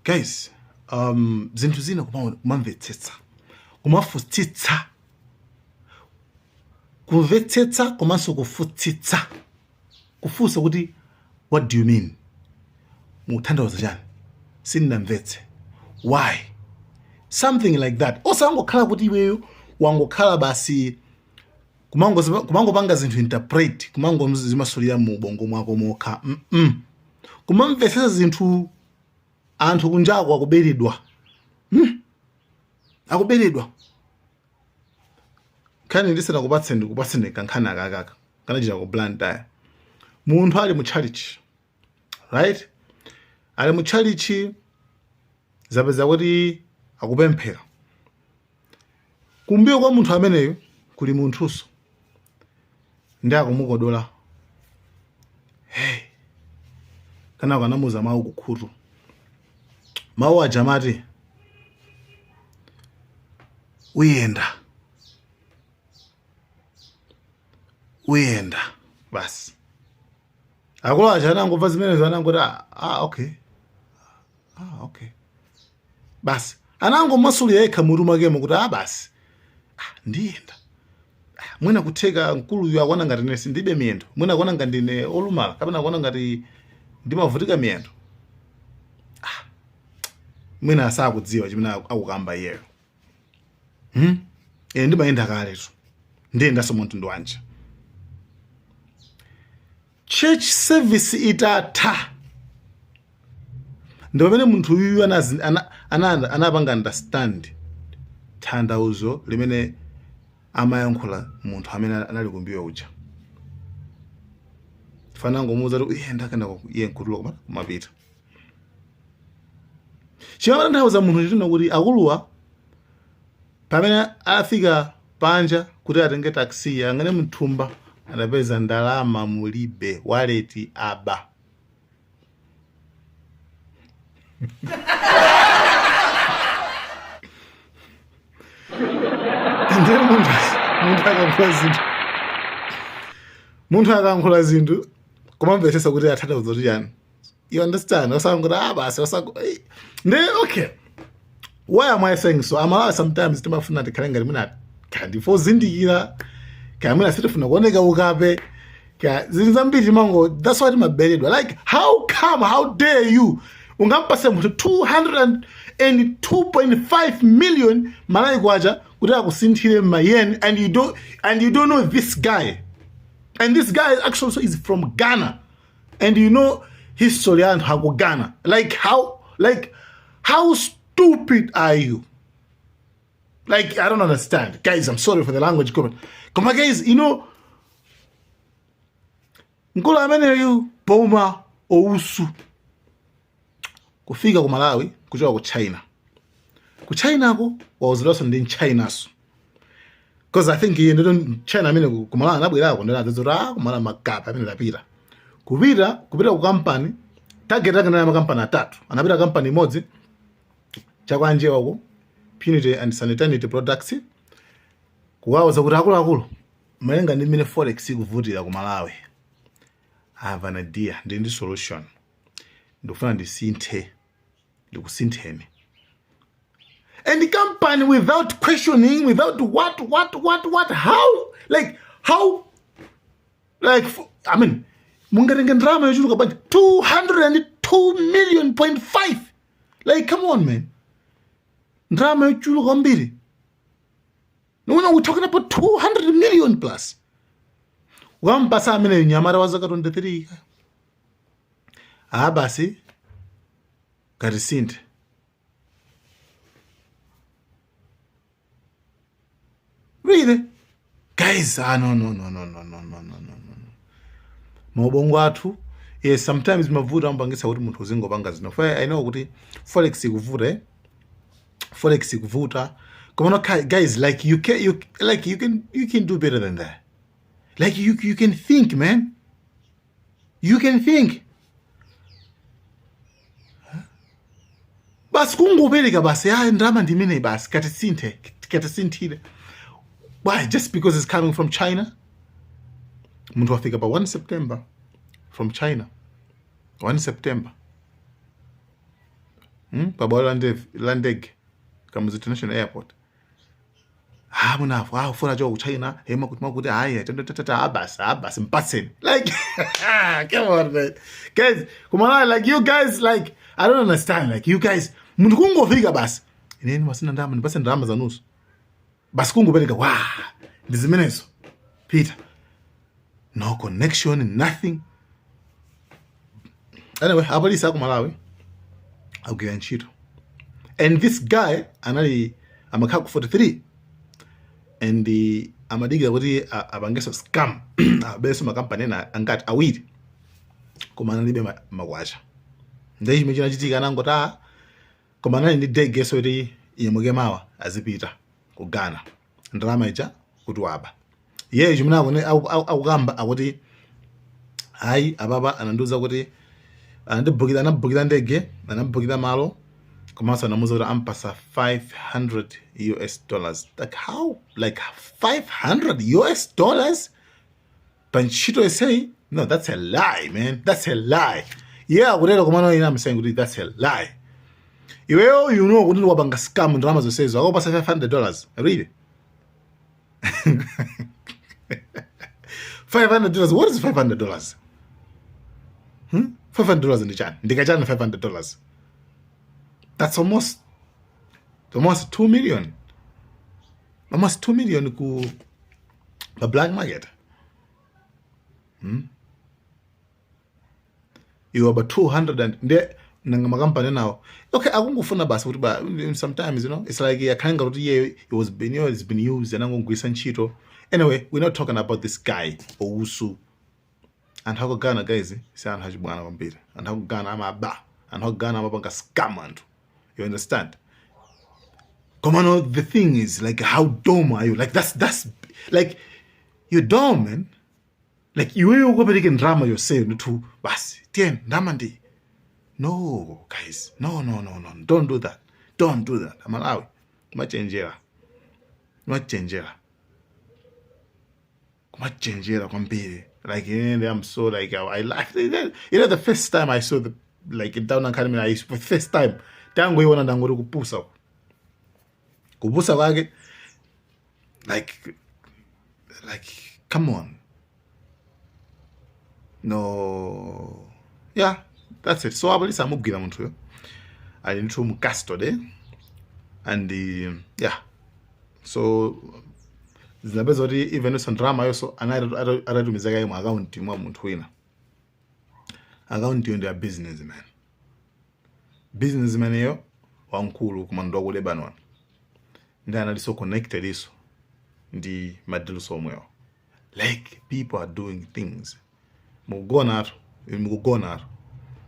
Guys, zinthu zina kumamvetsetsa, kumafutsitsa, kumvetsetsa komanso kufutsitsa, kufunsa kuti, "What do you mean? Mukutanthauza chani? Sindinamvetse. Why?" Something like that. Osangokhala kuti iweyo wangokhala basi kumangopanga zinthu interpret, kumangozimasulira mu ubongo mwako mokha. Kumamvetsetsa zinthu. Anthu kunjako akuberedwa, Akuberedwa. Nkhani ndisanakupatse, ndikupatseni kankhani akakaka kanachita ku Blantyre. Munthu ali mu chalichi, right? Ali mu chalichi, zapeza kuti akupemphera. Kumbuyo kwa munthu ameneyo kuli munthunso ndi akumukodola. Hey, kenako anamuuza mawu kukhutu. Mawu aja amati, "Uyenda, uyenda." Basi, akulu aja anangomva zimenezo, anangoti, "Ah, ah, okay, ah, okay." Basi, anangomasulira yekha mutu mwakemo kuti, "Ah, basi, ah, ndiyenda. Ah, mwina kutheka mkuluyu akuona ngati ine sindibe miyendo, mwina akuona ngati ndine olumala, kapena akuona ngati ndimavutika miyendo. Ah, mwina asakudziwa chimene akukamba iyeyo. Ine ndimayenda kaletu, ndiyendanso mtundu wanji?" Church service itatha, ndi pamene munthu uyuyu anapanga understand tanthauzo limene amayankhula munthu amene anali kumbuyo uja. Fanangomuuza kuti uyenda, kenako iye nkutuluka kumapita. Chimatanthauza munthu chitino kuti akuluwa pamene afika panja kuti atenge taxi, angane mthumba anapeza ndalama mulibe, wallet aba. Ndiye munthu akayankhula zinthu, kumamvetsetsa kuti atanthauza kuti chani, you understand? Osangoti, "Ah, basi." Osango ndi okay. Why am I saying so? Amalawi sometimes timafuna tikhale ngati mwina kandi fozindikira, kaya mwina sitifuna kuoneka ukape, kaya zinthu zambiri timango. That's why timaberedwa. Like, how come, how dare you, ungampase munthu 202.5 million Malawi kwacha kuti akusinthire ma yen, and you don't know this guy, and this guy actually also is from Ghana, and you know history ya anthu aku Ghana? Like, how, like, how stupid are you? Like, I don't understand, guys. I'm sorry for the language. Come on, come on, guys. Mkulu ameneyu Boma Owusu kufika ku Malawi kuchoka ku China. Ku Chinako wauzidwanso ndi Mchinaso, because I think iye ndito China amene ku Malawi anabwerako, ndino adzati, "Ah, kumala magapi amene tapita." Kupita ku kampani, target yake ndinali makampani atatu. Anapita kampani imodzi chakwanjewako, Punity and Sanitary Products, kuwauza kuti, "Akuluakulu, malinga ndi mmene forex ikuvutira ku Malawi, I have an idea, ndili ndi solution. Ndikufuna ndisinthe, ndikusintheni." And the company, without questioning, without what, what, what, what, how, like, how, like, I mean, mungatenge ndalama yochuluka bwanji, 202 million point 5? Like, come on, man, ndalama yochuluka kwambiri. No, we're talking about 200 million plus. Ukampasa amene nyamata wa zaka 23, "Ah, basi, katisinthe." Really, guys? Ah, no, no, no, no, no, no, no, no, no, no. Maubongo athu, yes, sometimes mavuto amapangitsa kuti munthu uzingopanga zino. I know kuti forex ikuvuta, eh? Forex ikuvuta, koma no, guys, like, you can, you like, you can do better than that. Like, you can think, man, you can think. Basi, kungopereka basi, "Ya, ndalama ndi imeneyi, basi, katisinthe, katisinthire." Why? Just because it's coming from China? Munthu wafika pa 1 September from China, 1 September. Pabwalo la ndege, Kamuzu International Airport. Ah, munafu, ah, ufuna cho ku China, ema kuti makuti hayi, tata, abasi, abasi, mpatseni. Like, come on, man. Guys, kumala, like, you guys, like, I don't understand. Like, you guys, munthu kungofika basi. Ineni masina ndalama, ndipase ndalama zanuso. Basi kungopereka, wa, ndi zimenezo. Peter, no connection, nothing. Anyway, apolisi aku Malawi agwira ntchito. And this guy anali amakhala ku 43 and amadikira kuti apangenso scam, abenso makampani ena angati, awiri, koma analibe makwacha. Ndiye chimene chinachitika, anangoti ah, koma anali ndi ndegeso kuti inyamuke mawa, azipita ku Ghana, ndalama ija kuti waba. Iyeyo chimene akukamba, akuti hayi, apapa anandiuza kuti anandibukira, anabukira ndege, anabukira malo, komanso anamuuza kuti ampasa $500. Like, how? Like, $500 pa ntchito yonseyi? No, that's a lie, man, that's a lie. Yeah, akutero, komano ine I'm saying kuti that's a lie. Iweyo, you know kuti wapanga scam ndalama zonsezo, akupasa $500? Really? $500? What is $500? $500 ndi chani? Ndikachani $500? That's almost 2 million, almost 2 million ku pa black market. Iwe about 200 and nde nanga makampani nawo, okay, akungofuna basi kuti ba sometimes, it's like yakhala kuti iye, it was been, it's been used, anangogwisa ntchito. Anyway, we're not talking about this guy Owusu. Anthu aku Ghana, guys, si anthu achibwana kwambiri. Anthu aku Ghana amaba, anthu aku Ghana amapanga scam anthu, you understand? Komano the thing is, like, how dumb are you? Like, that's like, you're dumb, man. Like, iweyo ukapereke ndalama yonseyo ndithu, basi, tiye, ndalama ndi. No, guys, no, no, no, no, don't do that, don't do that. Amalawi, kumachenjera, kumachenjera, kumachenjera kwambiri. Like, and I'm so, like, I laughed the first time I saw the, like, down nkhani imene, for the first time tangoiona, ndangoti kupusa, kupusa kwake. Like, come on. No, yeah, that's it. So apolisi amugwira munthuyo, ali ndithu mu custody. And yeah, so zinapeza kuti even so ndalama yonso anali atatumiza kaye mu akaunti mwa munthu wina. Akaunti iyo ndi ya businessman, businessman iyo wamkulu, koma ndi waku Lebanon, ndi analinso connected iso ndi ma deals omwewo. Like, people are doing things mukugonatu, mukugonatu.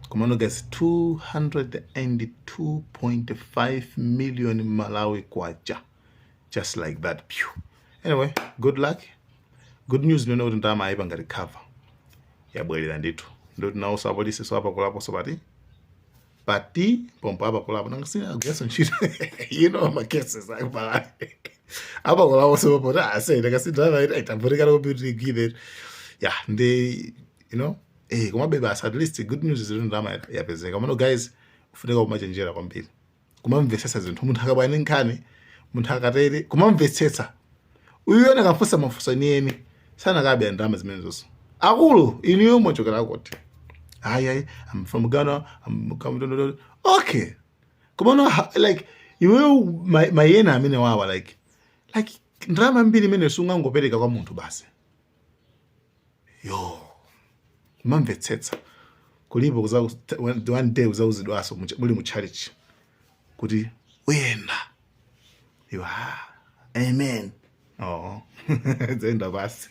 Komano guys, 202.5 million Malawi kwacha, just like that. Pew. Anyway, good luck. Good news ndiyona kuti ndalama ayipanga recover, yabwerera ndithu. Ndoti nawonso apolisi so apakulaponso pati pati pompo apakulapo, nanga sina agwiranso ntchito, ma cases akupalani, apakulaponso pompo ase ndakasi ndalama itavutikana kuti igwire. Yeah, ndi komabe basi, at least good news is kuti ndalama yapezeka. Komano guys, ufunika kumachenjera kwambiri, kumamvetsetsa zinthu. Munthu akabwera ndi nkhani, munthu akatere, kumamvetsetsa uyu ene akafunsa mafunso enieni, sanakabe ndalama zimene zonso. Akulu, inuyo mwachokera kuti? Ayi, ayi, I'm from Ghana, I'm come. Okay, komano like, iweyo mayena amene wawa, like ndalama mbiri imene sungangopereka kwa munthu basi. Yo, kumamvetsetsa kulipo. One day uzauzidwaso muli mu church kuti uyenda iwe. Ah, amen. Oh, zenda basi.